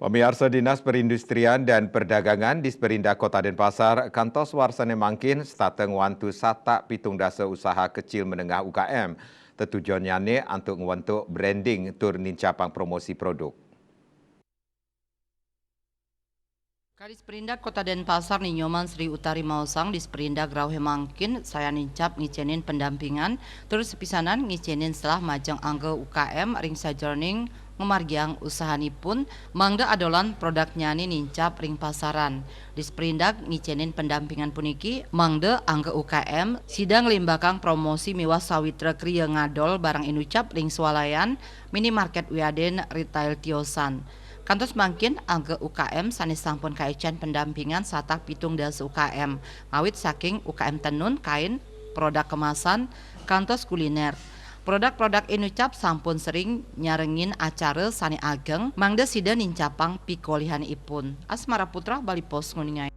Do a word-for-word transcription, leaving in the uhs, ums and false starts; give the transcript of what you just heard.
Pamiarsa, Dinas Perindustrian dan Perdagangan Disperindak Kota Denpasar kantos warsa ne mangkin setata ngwantu satak pitung dasa usaha kecil menengah U K M. Tetujonnyane antuk ngwentuk branding tur nincapang promosi produk. Kadisperindak Kota Denpasar Ni Nyoman Sri Utari maosang, Disperindak rauh mangkin sayan nincap ngicenin pendampingan tur sepisanan ngicenin selah majeng angga U K M ring sajeroning ngamargiang usahanipun, mangda adolan produknyane nincap ring pasaran. Disperindak ngicenin pendampingan puniki mangda angga U K M sida nglimbakang promosi miwah sawitra kriya ngadol barang inucap ring swalayan, minimarket wiadin retail tiosan. Kantos mangkin angga U K M sane sampun kaicen pendampingan satak pitung dasa U K M, ngawit saking U K M tenun, kain, produk kemasan, kantos kuliner. Produk-produk inucap sampun sering nyarengin acara sane ageng, mangda sida nincapang pikolihanipun. Asmara Putra, Bali Post, nguningai.